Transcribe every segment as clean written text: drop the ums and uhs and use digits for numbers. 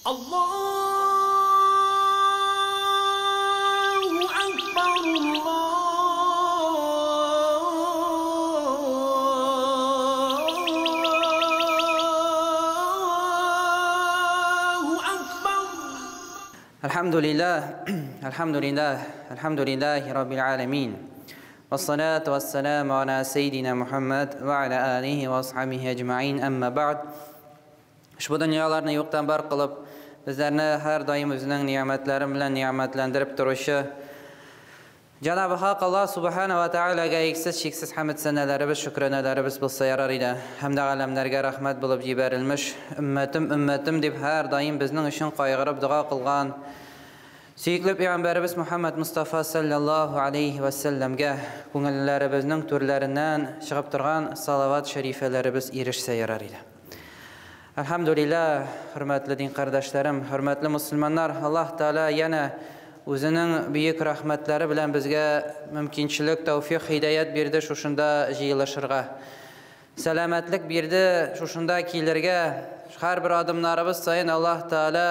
Allahu Akbar, Allahu Akbar. Alhamdulillah, alhamdulillah, alhamdulillahi rabbil alamin. والصلاة والسلام على سيدنا محمد وعلى آله وأصحابه أجمعين أما بعد. Ushbu dunyolarni yo'qdan bor qilib, bizlarni har doim o'zining ne'matlari bilan ne'matlantirib turuvchi Janobi Haq Alloh subhanahu va taologa eksiz cheksiz hamd sanalarimiz, shukronalarimiz bo'lsa yarar edi. Hamda alamlarga rahmat bo'lib jibarilmish, ummatim ummatim deb har doim bizning uchun qayg'urib duo qilgan suyukli payg'ambarimiz Muhammad Mustafa sallallohu alayhi va sallamga ko'ngillarimizning to'rlaridan chiqib turgan salovat sharifalarimiz erishsa yarar edi. Alhamdulillah, hurmatli din qardoshlarim, hurmatli musulmonlar, Alloh taolo yana o'zining buyuk rahmatlari bilan bizga mumkinchilik, tavfiq, hidoyat berdi shu shunda yig'ilishirga. Salomatlik berdi shu shunda kelirga. Har bir odamlarimiz sayin Alloh taolo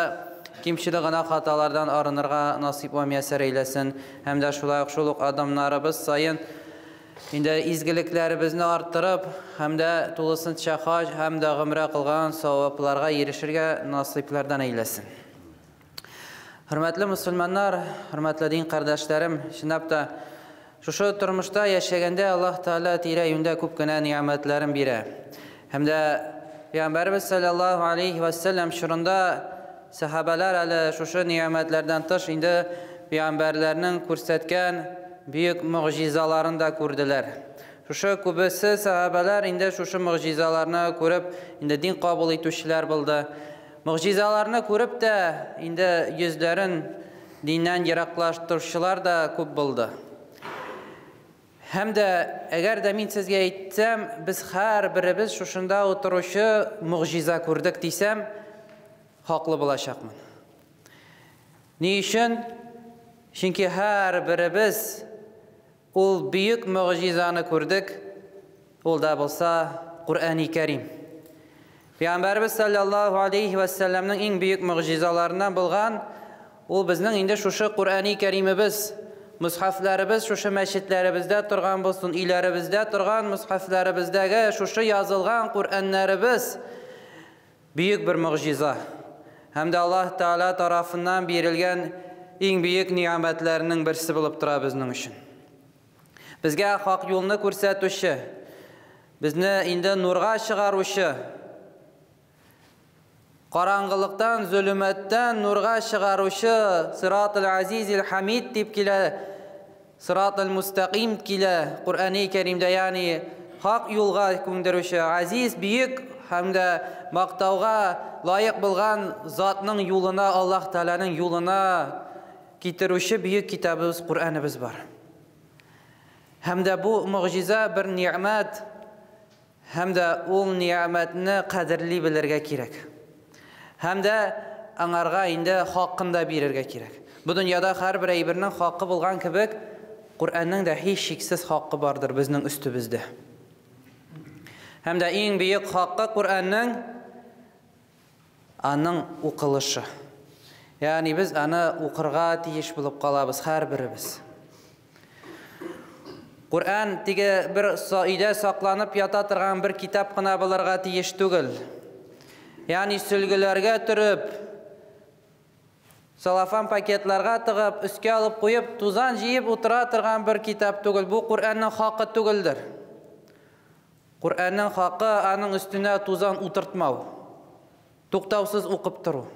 kimchiligina xatolardan arınırga nasip va muyassar eylesin. Hamda shulay shuluq odamlarimiz sayin endi izgiliklarimizni arttırıp, hamda to'lisincha haj hamda umra qilgan savoblarga erishirga nasiblardan eylesin. Hurmatli musulmonlar, hurmatli din qardoshlarim, shunabda shu turmushda yashaganda Alloh taolo tira-yunda ko'pgina ne'matlarini beradi. Hamda Payg'ambarimiz sallallohu alayhi vasallam shurunda sahobalar hali shu ne'matlardan tish endi payg'ambarlarning ko'rsatgan buyuk mo'jizalarini da ko'rdilar. Shu ko'bisi sahobalar endi shu mo'jizalarni ko'rib endi din qabul etuvchilar bo'ldi. Mo'jizalarni ko'rib da endi yuzlarin dindan yiroqlashtiruvchilar da ko'p bo'ldi. Hamda agarda men sizga aytsam, biz har birimiz shunda o'tiruvchi mo'jiza ko'rdik desam, haqli bo'lacakman. Ne uchun? Chunki har birimiz ul buyuk mo'jizani ko'rdik. Ul da bo'lsa Qur'oni Karim. Payg'ambarimiz sallallohu alayhi vasallamning eng buyuk mo'jizalaridan bo'lgan u bizning endi shu Qur'oni Karimimiz, mushaflarimiz shu masjidlarimizda turgan bo'lsin, uylarimizda turgan mushaflarimizdagi shu yozilgan Qur'onlarimiz buyuk bir mo'jiza. Hamda Alloh taolo tarafidan berilgan eng buyuk ne'matlarning birisi bo'lib turadi bizning uchun. Bizga haq yo'lni ko'rsatuvchi, bizni endi nurga chiqaruvchi, qorong'ilikdan, zulmatdan nurga chiqaruvchi Siratul Azizil Hamid deb keladi, Siratul Mustaqim keladi Qur'oni Karimda, ya'ni haq yo'lga ko'ndiruvchi, aziz, buyuk hamda maqtovga loyiq bo'lgan zotning yo'lina, Alloh taolaning yo'lina keltiruvchi buyuk kitobimiz Qur'onimiz bor. Hamda bu mo'jiza bir ne'mat, hamda u ne'matni qadrli bilirga kerak. Hamda angarga endi haqqini da berirga kerak. Bu dunyoda har bir aybirning haqqi bo'lgan kibik, Qur'onning da hech shaksiz haqqi bordir bizning ustimizda. Hamda eng buyuk haqqi Qur'onning aning o'qilishi. Ya'ni biz ana o'qirga tegish bo'lib qolamiz har birimiz. Qur'on tegi bir soida saqlanib yota turgan bir kitobgina bo'larga tegish tugul. Ya'ni sulgilarga turib, salafan paketlarga tig'ib, ustga olib qo'yib, tuzan jiyib o'tira turgan bir kitob tugul. Bu Qur'onning haqqi tuguldir. Qur'onning haqqi aning ustuna tuzan o'tirtmav, to'xtovsiz o'qib turuv.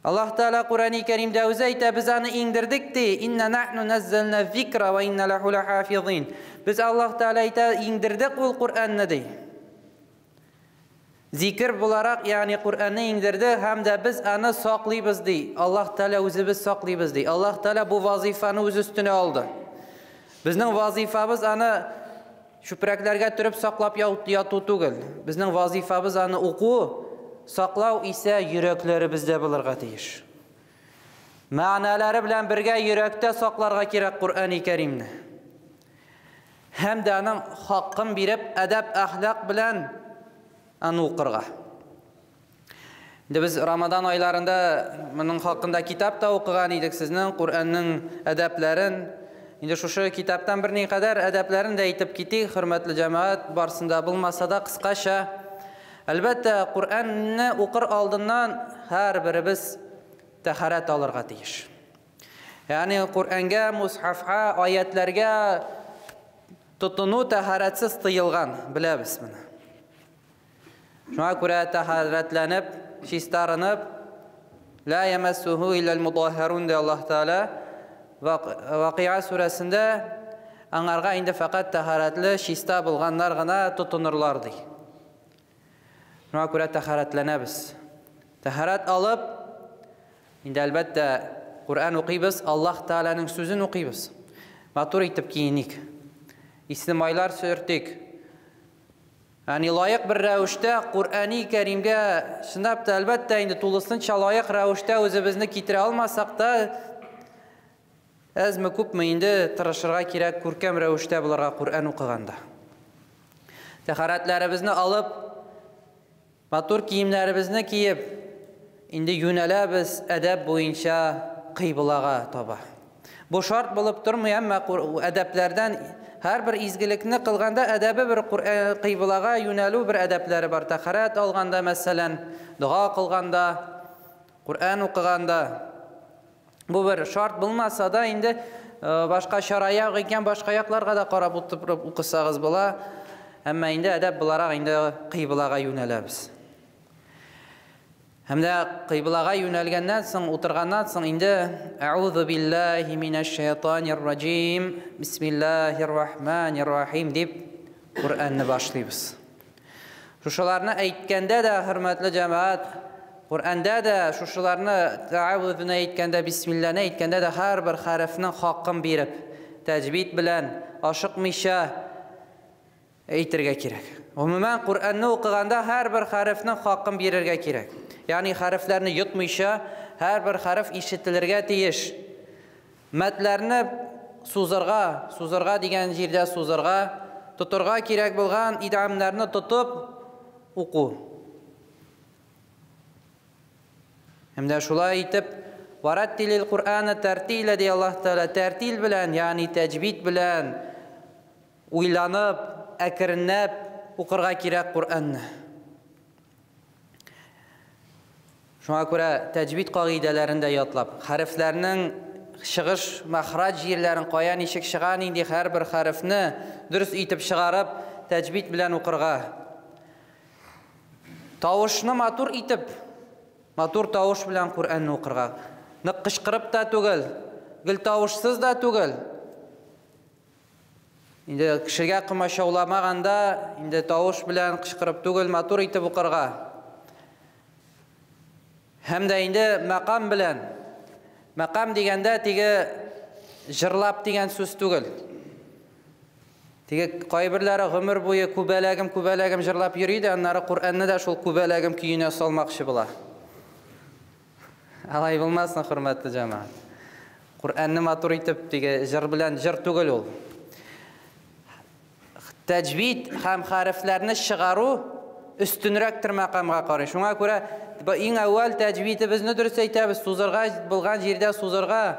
Alloh taolo Qur'oni Karimda o'zi aytadi, biz uni indirdik de, inna nahnu nazzalna zikra va inna lahu lahafizin. Biz Alloh taolo aytadi, indirdik ul Qur'onni de. Zikr bo'laroq, ya'ni Qur'onni indirdi hamda biz uni saqlaymiz de. Alloh taolo o'zi biz saqlaymiz de. Alloh taolo bu vazifani o'z ustuna oldi. Bizning vazifamiz uni shupuraklarga turib saqlab yotuv tugul. Bizning vazifamiz uni o'quv, saqlov esa yuraklarimizda bo'larga tegish. Ma'nolari bilan birga yurakda saqlarga kerak Qur'oni Karimni. Hamda uning haqqini berib, adab axloq bilan uni o'qirga. Инде без Рамадан айларында моның хакында китап та укыган идек сезнең Коръәннең әдәпләрен. Инде шушы китаптан берникадәр әдәпләрен дә әйтеп китик, хөрмәтле җәмәгать, барсында булмаса да кыскача. Әлбәттә, Коръәнне укыр алдыннан һәрберебез тәһарәт алырга тиеш. Ягъни Коръәнгә, мусхафка, аятләргә тотыну тәһарәтсез тыелган, беләбез моны. Шуңа күрә тәһарәтләнеп, чистарынып, ла ямассуху иллал мутаххарун ди Аллаһ Тәгалә. Вакыйга сүрәсендә аңарга инде фәкать тәһарәтле, чиста булганнар гына тотынырлар ди. Шуңа күрә тәһарәтләнәбез. Тәһарәт алып, инде әлбәттә, Коръән укыйбыз, Аллаһ Тәгаләнең сүзен укыйбыз. Матур итеп киеник. Исле майлар сөртик. Ягъни лаек бер рәвештә Коръәни Кәримгә чынлап та, әлбәттә, инде тулысынча лаек рәвештә үзебезне китерә алмасак та, әзме күпме инде тырышырга кирәк күркәм рәвештә булырга Коръән укыганда. Тәһарәтләребезне алып, Матур киемнәребезне киеп, инде юнәләбез әдәп буенча кыйблага таба. Бу шарт булып тормый, әмма әдәпләрдән һәрбер изгелекне кылганда әдәбе бер кыйблага юнәлү бер әдәпләре бар. Тәһарәт алганда, мәсәлән, дога кылганда, Коръән укыганда. Бу бер шарт булмаса да, инде башка чара юк икән, башка якларга да карап утырып укысагыз була. Әмма инде әдәп буларак инде кыйблага юнәләбез. Һәм дә кыйблага юнәлгәннән соң, утырганнан соң инде Әгъузу биллаһи минәш шайтанир раҗим, бисмиллаһир рахманир рахим дип Коръәнне башлыйбыз. Шушыларны әйткәндә дә, хөрмәтле җәмәгать, Коръәндә дә шушыларны тәавүзне әйткәндә, бисмилләне әйткәндә дә һәрбер хәрефнең хакын биреп, тәҗвид белән, ашыкмыйча әйтергә кирәк. Гомумән, Коръәнне укыганда һәрбер хәрефнең хакын бирергә кирәк. Ягъни хәрефләрне йотмыйча, һәрбер хәреф ишетелергә тиеш. Мәдләрне сузырга, сузырга дигән җирдә сузырга, тотырга кирәк булган идгамнарны тотып уку. Һәм дә шулай итеп, вараттилил Куръана тәртилә ди Аллаһ Тәгалә, тәртил белән, ягъни тәҗвид белән уйланып, әкренләп укырга кирәк Коръәнне. Шуңа күрә тәҗвид кагыйдәләрен дә ятлап, хәрефләрнең чыгыш махраҗ җирләрен кая ничек чыга, нинди һәрбер хәрефне дөрес итеп чыгарып, тәҗвид белән укырга. Тавышны матур итеп, матур тавыш белән Коръәнне укырга. Нык кычкырып та түгел, гел тавышсыз да түгел. Инде кешегә комачауламаганда, инде тавыш белән кычкырып түгел, матур итеп укырга. Һәм дә инде мәкам белән. Мәкам дигәндә теге җырлап дигән сүз түгел. Теге кайберләре гомер буе күбәләгем, күбәләгем җырлап йөри дә, аннары Коръәнне дә шул күбәләгем көенә салмакчы була. Алай булмасын, хөрмәтле җәмәгать. Коръәнне матур итеп теге җыр белән җыр түгел ул. Тәҗвид һәм хәрефләрне чыгару өстенрәктер мәкамга карый. Шуңа күрә иң әүвәл тәҗвидебезне дөрес әйтәбез, сузырга булган җирдә сузырга.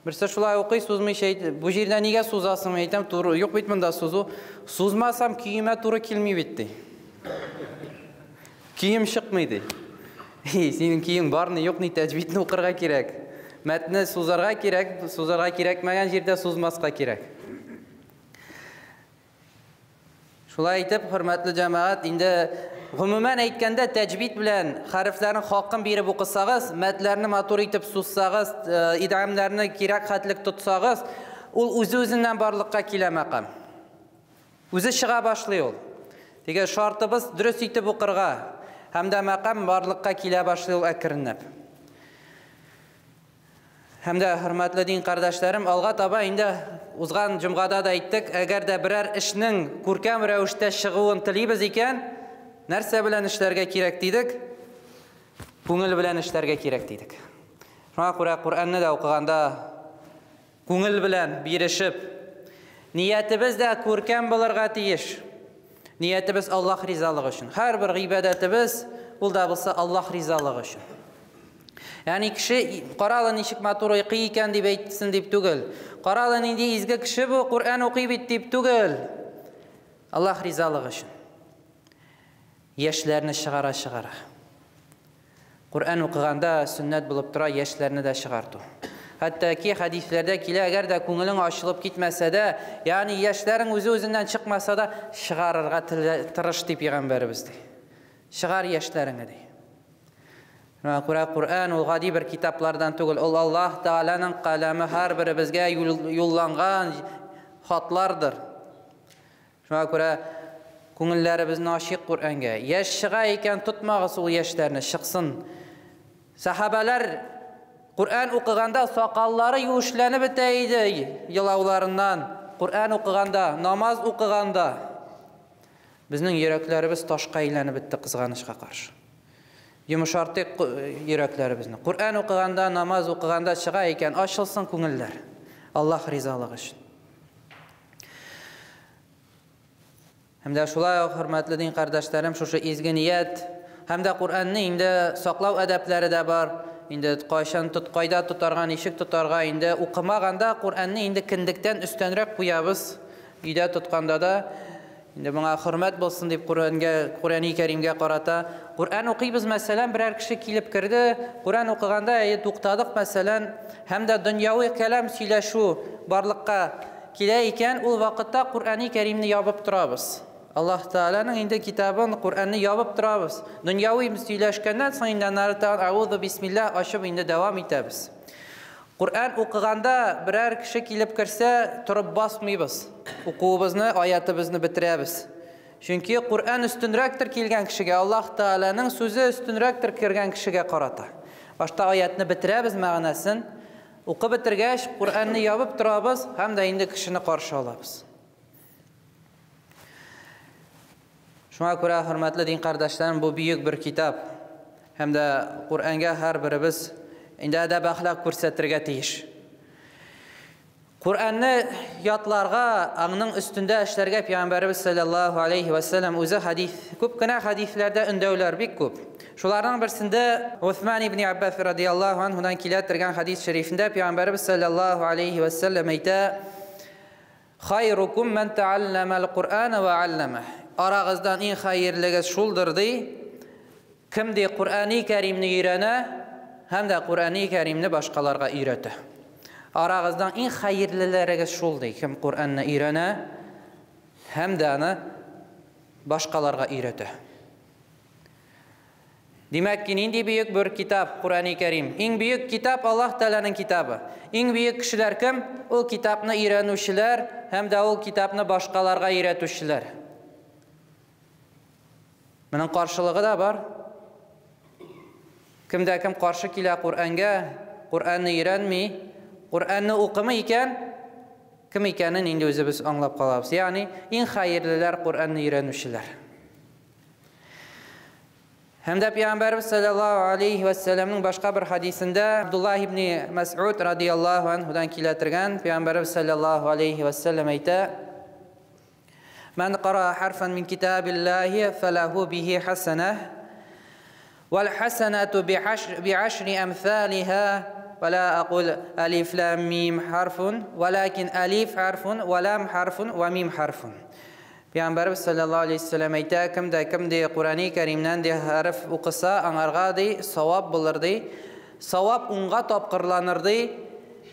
Берсе шулай укый, сузмыйча әйт, бу җирдә нигә сузасың, мин әйтәм, туры, юк бит монда сузу. Сузмасам, көемә туры килми бит, ди. Көем чыкмый, ди. И, синең көең бар ни, юк ни, тәҗвидне укырга кирәк. Мәтне сузарга кирәк, сузарга кирәкмәгән җирдә сузмаска кирәк. Шулай итеп, хөрмәтле җәмәгать, инде гомумән әйткәндә, тәҗвид белән хәрефләрнең хакын биреп укысагыз, мәдләрне матур итеп сузсагыз, идгамнарны кирәк хәтлек тотсагыз, ул үзе-үзеннән барлыкка килә мәкам. Үзе чыга башлый ул. Теге шартыбыз дөрес итеп укырга һәм дә мәкам барлыкка килә башлый ул әкренләп. Һәм дә, хөрмәтле дин кардәшләрем, алга таба инде узган җомгада да әйттек, әгәр дә берәр эшнең күркәм рәвештә чыгуын телибез икән, нәрсә белән эшләргә кирәк дидек? Күңел белән эшләргә кирәк дидек. Шуңа күрә Коръәнне дә укыганда күңел белән бирешеп, ниятебез дә күркәм булырга тиеш. Ниятебез Аллаһ ризалыгы өчен. Һәрбер гыйбадәтебез ул да булса Аллаһ ризалыгы өчен. Ягъни кеше каралы ничек матур укый икән дип әйтсен дип түгел. Каралы нинди изге кеше бу, Коръән укый бит дип түгел. Аллаһ ризалыгы өчен. Яшьләрне чыгара-чыгара. Коръән укыганда сөннәт булып тора яшьләрне дә чыгарту. Хәтта ки хәдисләрдә килә, әгәр дә күңелең ачылып китмәсә дә, ягъни яшьләрең үзе-үзеннән чыкмаса да, чыгарырга тырыш дип пәйгамбәребез ди. Чыгар яшьләреңне ди. Шуңа күрә Коръән ул гади бер китаплардан түгел, ул Аллаһ Тәгаләнең каләме һәрберебезгә юлланган хатлардыр. Шуңа күрә күңелләребезне ачыйк Коръәнгә. Яшь чыга икән, тотмагыз ул яшьләрне, чыксын. Сахабалар Коръән укыганда сакаллары юешләнеп бетә иде елауларыннан. Коръән укыганда, намаз укыганда. Безнең йөрәкләребез ташка әйләнеп бетте кызганычка каршы. Йомшартыйк йөрәкләребезне. Коръән укыганда, намаз укыганда чыга икән, ачылсын күңелләр. Аллаһ ризалыгы өчен. Һәм дә шулай ук, хөрмәтле дин кардәшләрем, шушы изге ният һәм дә Коръәнне инде саклау әдәпләре дә бар. Инде кайчан тот, кайда тотарга, ничек тотарга, инде укымаганда Коръәнне инде кендектән өстәнрәк куябыз. Өйдә тотканда да инде моңа хөрмәт булсын дип Коръәнгә, Коръәни Кәримгә карата. Коръән укыйбыз, мәсәлән, берәр кеше килеп керде, Коръән укыганда әйе туктадык, мәсәлән, һәм дә дөньяви кәлам сөйләшү барлыкка килә икән, ул вакытта Коръәни Кәримне ябып торабыз. Аллаһ Тәгаләнең инде китабын, Коръәнне ябып торабыз. Дөньяви сөйләшкәннән соң инде аннары тагын Аузу бисмилла ачып инде дәвам итәбез. Коръән укыганда берәр кеше килеп керсә, торып басмыйбыз. Укуыбызны, аятыбызны бетерәбез. Чөнки Коръән өстенрәктер килгән кешегә, Аллаһ Тәгаләнең сүзе өстенрәктер кергән кешегә карата. Башта аятны бетерәбез мәгънәсен, укып бетергәч, Коръәнне ябып торабыз һәм дә инде кешене каршы алабыз. Шуңа күрә, хөрмәтле дин кардәшләрем, бу бөек бер китап. Һәм дә Коръәнгә һәрберебез инде әдәп әхлак күрсәтергә тиеш. Коръәнне ятларга, аңның өстендә эшләргә Пәйгамбәребез саллаллаһу алейхи ва саллям үзе хадис, күп кенә хадисләрдә өндәүләр бик күп. Шуларның берсендә Усман ибн Аббас радияллаһу анһудан килә торган хадис шәрифендә Пәйгамбәребез саллаллаһу алейхи ва саллям әйтә: Хайрукум ман таалламал Кур'ана ва аллама. Арагыздан иң хәерлегез шулдыр ди, кем ди Коръәни Кәримне өйрәнә һәм дә Коръәни Кәримне башкаларга өйрәтә. Арагыздан иң хәерлеләрегез шул ди, кем Коръәнне өйрәнә һәм дә аны башкаларга өйрәтә. Димәк ки, нинди бөек бер китап Коръәни Кәрим. Иң бөек китап Аллаһ Тәгаләнең китабы. Иң бөек кешеләр кем? Ул китапны өйрәнүчеләр һәм дә ул китапны башкаларга өйрәтүчеләр. Моның каршылыгы да бар. Кемдә кем каршы килә Коръәнгә, Коръәнне өйрәнми, Коръәнне укымый икән, кем икәнен инде үзебез аңлап калабыз. Ягъни иң хәерлеләр Коръәнне өйрәнүчеләр. Һәм дә Пәйгамбәребез саллаллаһу алейхи ва салламның башка бер хадисендә Абдуллаһ ибн Мәс'уд радияллаһу анһудан килә торган Пәйгамбәребез саллаллаһу алейхи ва саллам әйтә: Ман кара харфан мин китабиллаһи фалаху бихи хасана вал хасанату би'ашри амсалиха ولا أقول ألف لام ميم حرف ولكن ألف حرف ولام حرف وميم حرف. Пәйгамбәребез саллаллаһу алейхи ва саллям әйтә, кем дә кем ди Коръәни Кәримнән ди хәреф укыса, аңарга ди савап булыр ди. Савап унга тапкырланыр ди.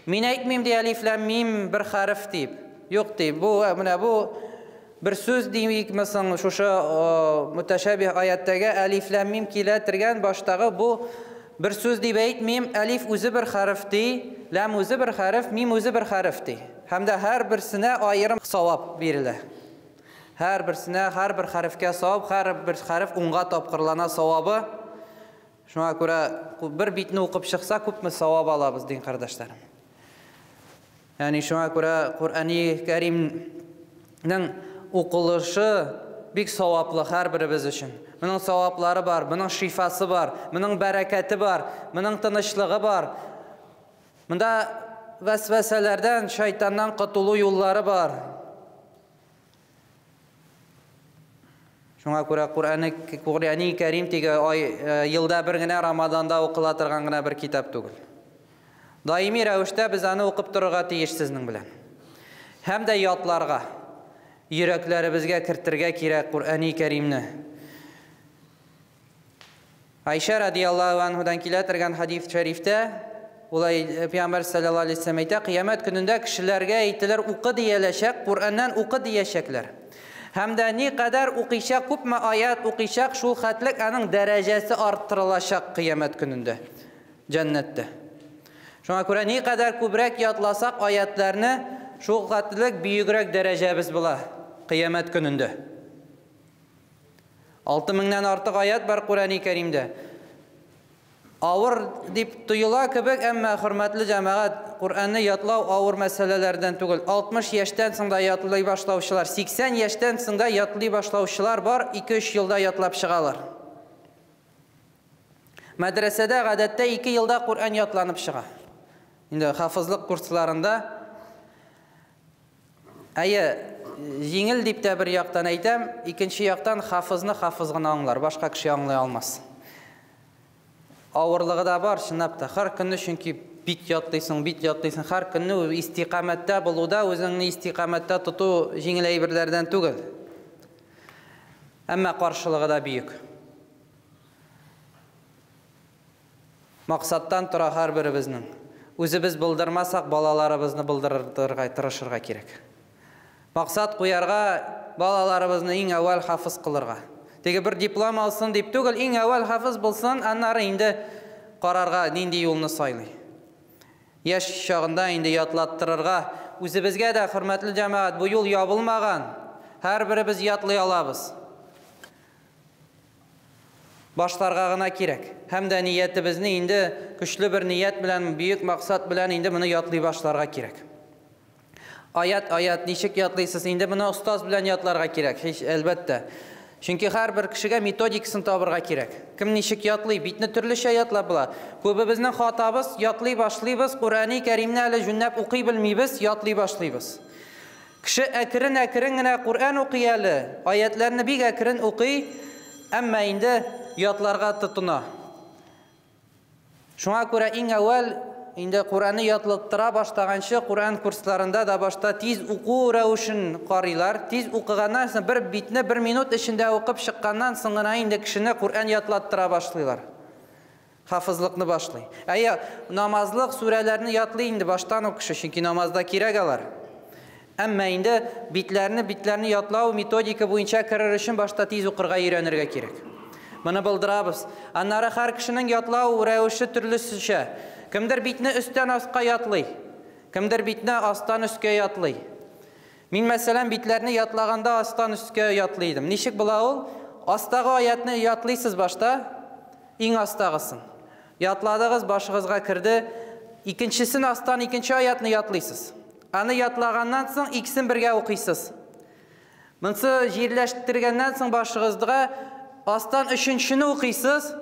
Мин әйтмим ди әлиф ләм мим бер хәреф дип. Юк ди, бу менә бу бер сүз димикме соң, шушы муташабих аяттагы әлиф ләм мим килә торган баштагы бу бер сүз дип әйтмим, әлиф үзе бер хәреф ди, ләм үзе бер хәреф, мим үзе бер хәреф ди. Һәм дә һәр берсенә аерым савап бирелә. Һәр берсенә, һәр бер хәрефкә савап, һәр бер хәреф унга тапкырлана савабы. Шуңа күрә бер битне укып чыкса, күпме савап алабыз, дин кардәшләрем. Ягъни шуңа күрә Коръәни Кәримнең укылышы бик саваплы һәр беребез өчен. Моның саваплары бар, моның шифасы бар, моның бәрәкәте бар, моның тынычлыгы бар. Монда вәсвәсәләрдән, шайтаннан котылу юллары бар. Шуңа күрә Куръани Кәрим теге ай елда бер генә Рамазанда укыла торган гына бер китап түгел. Даими рәвештә без аны укып торырга тиеш сезнең белән. Һәм дә ятларга, йөрәкләребезгә кертергә кирәк Куръани Кәримне. Айша радиаллаһу анһудан килә торган хадис шәрифтә улай Пәйгамбәр саллаллаһу алейһи вәсәлләм әйтә, кыямәт көнендә кешеләргә әйтелер, укы диеләчәк, Куръаннан укы диячәкләр. Һәм дә ни кадәр укыйчак, күпме аят укыйчак, шул хәтлек аның дәрәҗәсе арттырылачак кыямәт көнендә, җәннәттә. Шуңа күрә ни кадәр күбрәк ятласак аятларны, шул хәтлек бөегрәк дәрәҗәбез була кыямәт көнендә. 6000-нән артык аят бар Куръани Кәримдә. Авыр дип тоела кебек, әмма хөрмәтле җәмәгать, Куръанны ятлау авыр мәсьәләләрдән түгел. 60 яшьтән соң да ятлый башлаучылар, 80 яшьтән соң да ятлый башлаучылар бар, 2-3 елда ятлап чыгалар. Мәдрәсәдә гадәттә 2 елда Куръан ятланып чыга. Инде хафизлык курсларында әйе, җиңел дип тә бер яктан әйтәм, икенче яктан хафизны хафиз гына аңлар, башка кеше аңлый алмас. Авырлыгы да бар, чынлап та. Һәр көнне чөнки бит ятлыйсың, бит ятлыйсың. Һәр көнне истиқамәттә булуда, үзеңне истиқамәттә тоту җиңел әйберләрдән түгел. Әмма каршылыгы да бөек. Максаттан тора һәрберебезнең. Үзебез булдырмасак, балаларыбызны булдырырга тырышырга кирәк. Максат куярга, балаларыбызны иң әүвәл хафиз кылырга. Теге бер диплом алсын дип түгел, иң әүвәл хафиз булсын, аннары инде карарга нинди юлны сайлый. Яшь чагында инде ятлаттырырга, үзебезгә дә, хөрмәтле җәмәгать, бу юл ябылмаган. Һәрберебез ятлый алабыз. Башларга гына кирәк. Һәм дә ниятебезне инде көчле бер ният белән, бөек максат белән инде моны ятлый башларга кирәк. Аят, аят, ничек ятлыйсыз? Инде моны остаз белән ятларга кирәк, һич әлбәттә. Чөнки һәрбер кешегә методикасын табырга кирәк. Кем ничек ятлый, битне төрлечә ятлап була. Күбебезнең хатабыз, ятлый башлыйбыз, Куръани Кәримне әле җүнләп укый белмибез, ятлый башлыйбыз. Кеше әкрен-әкрен генә Куръан укый әле, аятларны бик әкрен укый, әмма инде ятларга тотына. Шуңа күрә иң әүвәл инде Куръанны ятлаттыра башлаганчы Куръан курсларында да башта тиз уку рәвешен карыйлар. Тиз укыганнан соң бер битне бер минут эчендә укып чыкканнан соң гына инде кешене Куръан ятлаттыра башлыйлар. Хафизлыкны башлый. Әйе, намазлык сүрәләрне ятлый инде баштан ук кеше, чөнки намазда кирәк алар. Әмма инде битләрне ятлау методика буенча керер өчен башта тиз укырга өйрәнергә кирәк. Моны булдырабыз. Аннары һәр кешенең ятлау рәвеше төрлесенчә. Кемдер битне өстән аска ятлый, кемдер битне астан өскә ятлый. Мин, мәсәлән, битләрне ятлаганда астан өскә ятлый идем. Ничек була ул? Астагы аятны ятлыйсыз башта, иң астагысын. Ятладыгыз, башыгызга керде. Икенчесен астан икенче аятны ятлыйсыз. Аны ятлаганнан соң икесен бергә укыйсыз. Монсы җирләштергәннән соң башыгызга астан өченчене укыйсыз,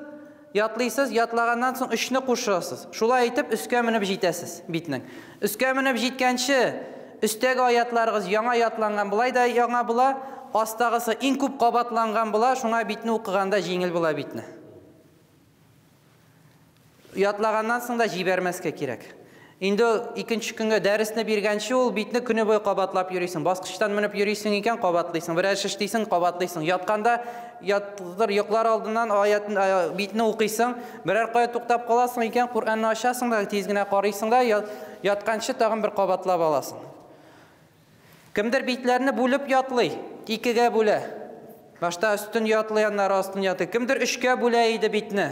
ятлыйсыз, ятлаганнан соң өчне кушасыз. Шулай итеп өскә менеп җитәсез битнең. Өскә менеп җиткәнче өстәге аятларыгыз яңа ятланган булай да яңа була, астагысы иң күп кабатланган була, шуңа битне укыганда җиңел була битне. Ятлаганнан соң да җибәрмәскә кирәк. Инде икенче көнгә дәресне биргәнче ул битне көне буе кабатлап йөрисең. Баскычтан менеп йөрисең икән, кабатлыйсың. Берәр эш эшлисең, кабатлыйсың. Ятканда яттыр, йоклар алдыннан аятны, битне укыйсың. Берәр кая туктап каласың икән, Куръанны ачасың да, тиз генә карыйсың да, ятканчы тагын бер кабатлап аласың. Кемдер битләрне бүлеп ятлый, икегә бүлә. Башта өстен ятлый, аннары астын ятлый. Кемдер өчкә бүлә иде битне.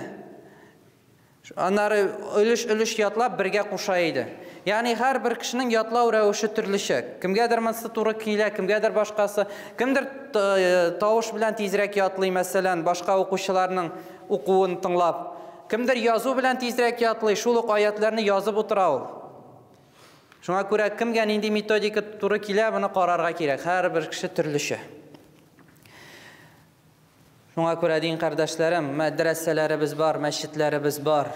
Аннары өлеш-өлеш ятлап бергә куша иде. Ягъни һәрбер кешенең ятлау рәвеше төрлечә. Кемгәдер монсы туры килә, кемгәдер башкасы. Кемдер тавыш белән тизрәк ятлый, мәсәлән, башка укучыларның укуын тыңлап. Кемдер язу белән тизрәк ятлый, шул ук аятларны язып утыра ул. Шуңа күрә кемгә нинди методика туры килә, моны карарга кирәк. Һәрбер кеше төрлечә. Шуңа күрә дин кардәшләрем, мәдрәсәләребез бар, мәчетләребез бар.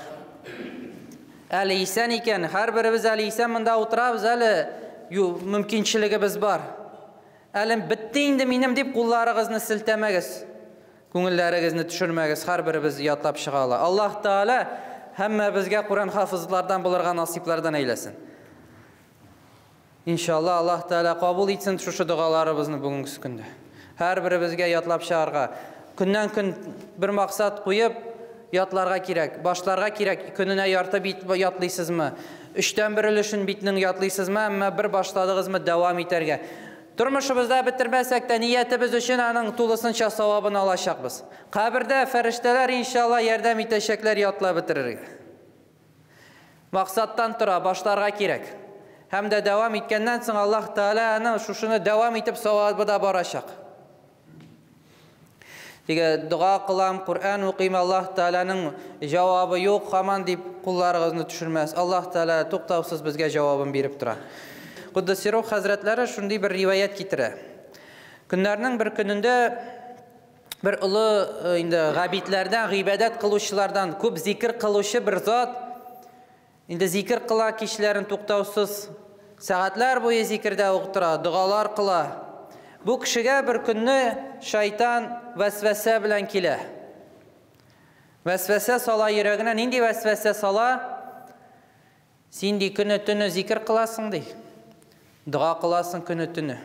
Әле исән икән, һәрберебез әле исән монда утырабыз, әле мөмкинчелегебез бар. Әле бетте инде минем дип кулларыгызны селтәмәгез. Күңелләрегезне төшермәгез, һәрберебез ятлап чыга ала. Аллаһ Тәгалә һәммәбезгә Коръән хафизлардан булырга насыйплардан әйләсен. Иншалла, Аллаһ Тәгалә кабул итсен шушы догаларыбызны бүгенге көндә. Һәрберебезгә ятлап чыгарга, көннән-көн бер максат куеп, ятларга кирәк, башларга кирәк. Көненә ярты бит ятлыйсызмы? Өчтән бер өлешен битнең ятлыйсызмы? Әмма бер башладыгызмы, дәвам итәргә. Тормышыбызда бетермәсәк тә, ниятебез өчен аның тулысынча савабын алачакбыз. Кабердә фәрештәләр иншалла ярдәм итәчәкләр ятлап бетерергә. Максаттан тора, башларга кирәк. Һәм дә дәвам иткәннән соң Аллаһ Тәгалә аны шушыны дәвам итеп савабы да барачак. Теге дога кылам, Коръән укыйм, Аллаһ Тәгаләнең җавабы юк, һаман дип кулларыгызны төшермәс. Аллаһ Тәгалә туктаусыз безгә җавабын биреп тора. Куддусирух хәзрәтләре шундый бер риваять китерә. Көннәрнең бер көнендә бер олы инде габидләрдән, гыйбадәт кылучылардан күп зикер кылучы бер зат инде зикер кыла кичләрен туктаусыз, сәгатьләр буе зикердә утыра, догалар кыла. Бу кешегә бер көнне шайтан вәсвәсә белән килә. Вәсвәсә сала йөрәгенә. Нинди вәсвәсә сала? Син ди көне төне зикер кыласың ди. Дога кыласың көне төне.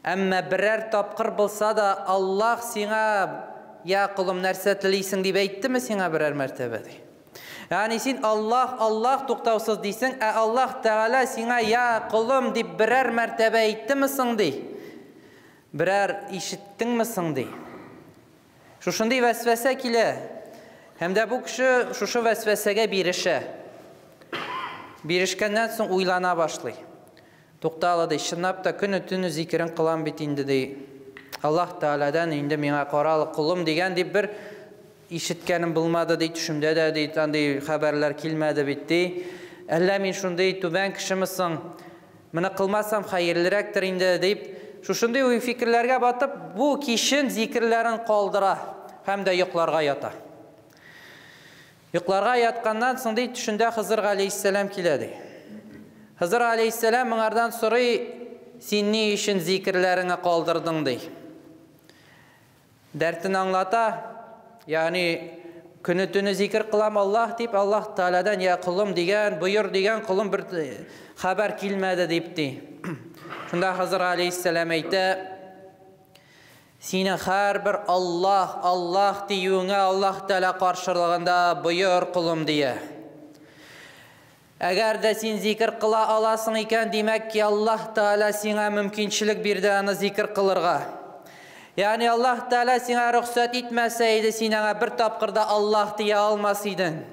Әмма берәр тапкыр булса да Аллаһ сиңа я колым нәрсә телисең дип әйттеме сиңа берәр мәртәбә ди. Ягъни син Аллаһ, Аллаһ туктаусыз дисең, ә Аллаһ Тәгалә сиңа я колым дип берәр мәртәбә әйттеме соң ди. Берәр ишеттеңме соң ди. Шушындый вәсвәсә килә. Һәм дә бу кеше шушы вәсвәсәгә бирешә. Бирешкәннән соң уйлана башлый. Тукталы ди, чынлап та көне төне зикерен кылам бит инде ди. Аллаһ Тәгаләдән инде миңа каралы колым дигән дип бер ишеткәнем булмады ди, төшемдә дә ди, андый хәбәрләр килмәде бит ди. Әллә мин шундый түбән кешеме соң? Моны кылмасам хәерлерәктер инде дип, шушындый уй фикерләргә батып, бу кичен зикерләрен калдыра һәм дә йокларга ята. Йокларга ятканнан соң ди, төшендә Хызыр галәйһиссәлам килә ди. Хызыр галәйһиссәлам моңардан сорый, син ни өчен зикерләреңне калдырдың ди. Дәртен аңлата, ягъни көне төне зикер кылам Аллаһ дип, Аллаһ Тәгаләдән я колым дигән, боер дигән колым бер хәбәр килмәде дип ди. Шунда Хызыр галәйһиссәлам әйтә, сине һәрбер Аллаһ, Аллаһ диюеңә Аллаһ Тәгалә каршылыгында боер колым дия. Әгәр дә син зикер кыла аласың икән, димәк ки Аллаһ Тәгалә сиңа мөмкинчелек бирде аны зикер кылырга. Ягъни Аллаһ Тәгалә сиңа рөхсәт итмәсә иде, син аңа бер тапкыр да Аллаһ дия алмас идең.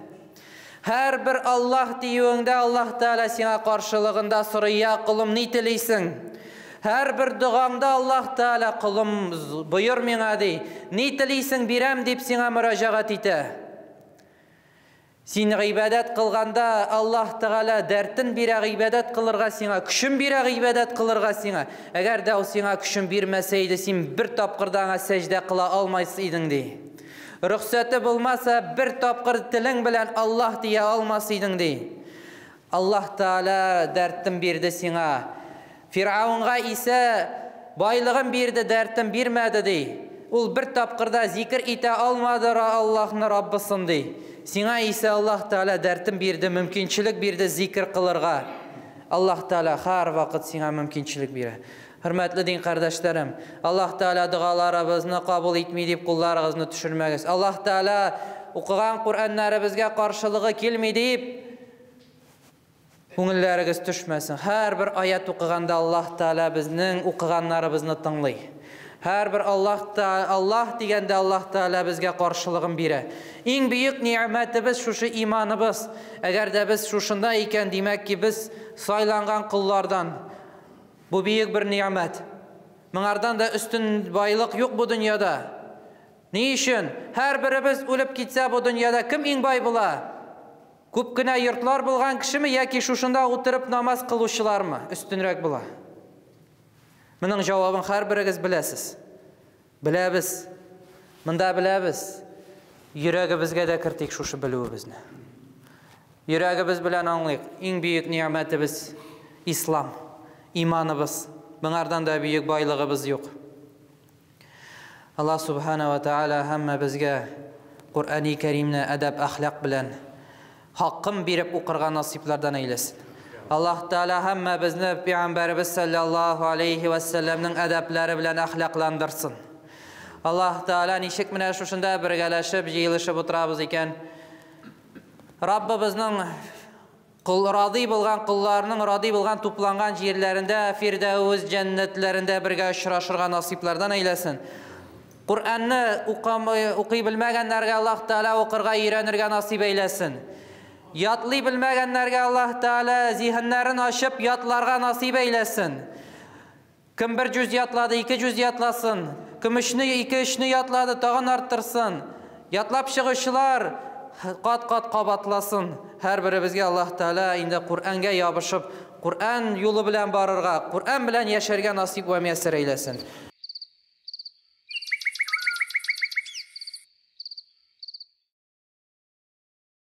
Һәрбер Аллаһ диюеңдә Аллаһ Тәгалә сиңа каршылыгында сорый, я колым, ни телисең? Һәрбер догаңда Аллаһ Тәгалә колым боер миңа ди, ни телисең бирәм дип сиңа мөрәҗәгать итә. Син гыйбадәт кылганда Аллаһ Тәгалә дәртен бирә гыйбадәт кылырга сиңа, көчен бирә гыйбадәт кылырга сиңа. Әгәр дә ул сиңа көчен бирмәсә иде, син бер тапкыр да аңа сәҗдә кыла алмас идең ди. Рөхсәте булмаса, бер тапкыр телең белән Аллаһ дия алмас идең ди. Аллаһ Тәгалә дәртен бирде сиңа. Фирауынга исә байлыгын бирде, дәртен бирмәде ди. Ул бер тапкырда зикер итә алмады Аллаһны Раббысын ди. Сиңа исә Аллаһ Тәгалә дәртен бирде, мөмкинчелек бирде зикер кылырга. Аллаһ Тәгалә һәр вакыт сиңа мөмкинчелек бирә. Хөрмәтле дин кардәшләрем, Аллаһ Тәгалә догаларыбызны кабул итми дип кулларыгызны төшермәгез. Аллаһ Тәгалә укыган Коръәннәребезгә каршылыгы килми дип күңелләрегез төшмәсен. Һәрбер аят укыганда Аллаһ Тәгалә безнең укыганнарыбызны тыңлый. Һәрбер Аллаһ Аллаһ дигәндә Аллаһ Тәгалә безгә каршылыгын бирә. Иң бөек ни'мәтебез шушы иманыбыз. Әгәр дә без шушында икән, димәк ки без сайланган коллардан. Бу бөек бер ни'мәт. Моңардан да өстен байлык юк бу дөньяда. Ни өчен? Һәрберебез үлеп китсә бу дөньяда кем иң бай була? Күп кенә йортлар булган кешеме яки шушында утырып намаз кылучылармы өстенрәк була? Моның җавабын һәрберегез беләсез. Беләбез. Монда беләбез. Йөрәгебезгә дә кертик шушы белүебезне. Йөрәгебез белән аңлыйк. Иң бөек ни'мәтебез ислам, иманыбыз. Моңардан да бөек байлыгыбыз юк. Аллаһ Субхана ва Тааля һәммәбезгә Коръәни Кәримне әдәп-әхлак белән хакын биреп укырга насыйплардан әйләсен. Аллаһ Тааля һәммәбезне Пәйгамбәребез саллаллаһу алейхи ва сәлләмнең әдәпләре белән әхлакландырсын. Аллаһ Тааля ничек менә шушында бергәләшеп җыелышып утырабыз икән, Раббыбызның Кол радый булган колларының радый булган тупланган җирләрендә, Фирдәүс җәннәтләрендә бергә очрашырга насыйплардан әйләсен. Коръәнне укый белмәгәннәргә Аллаһ Тәгалә укырга өйрәнергә насыйп әйләсен. Ятлый белмәгәннәргә Аллаһ Тәгалә зиһеннәрен ачып ятларга насыйп әйләсен. Кем бер җүз ятлады, ике җүз ятласын. Кем өчне, ике өчне ятлады, тагын арттырсын. Ятлап чыгучылар кат-кат кабатласын. Һәрберебезгә Аллаһ Тәгалә инде Коръәнгә ябышып, Коръән юлы белән барырга, Коръән белән яшәргә насыйп вә мияссәр әйләсен.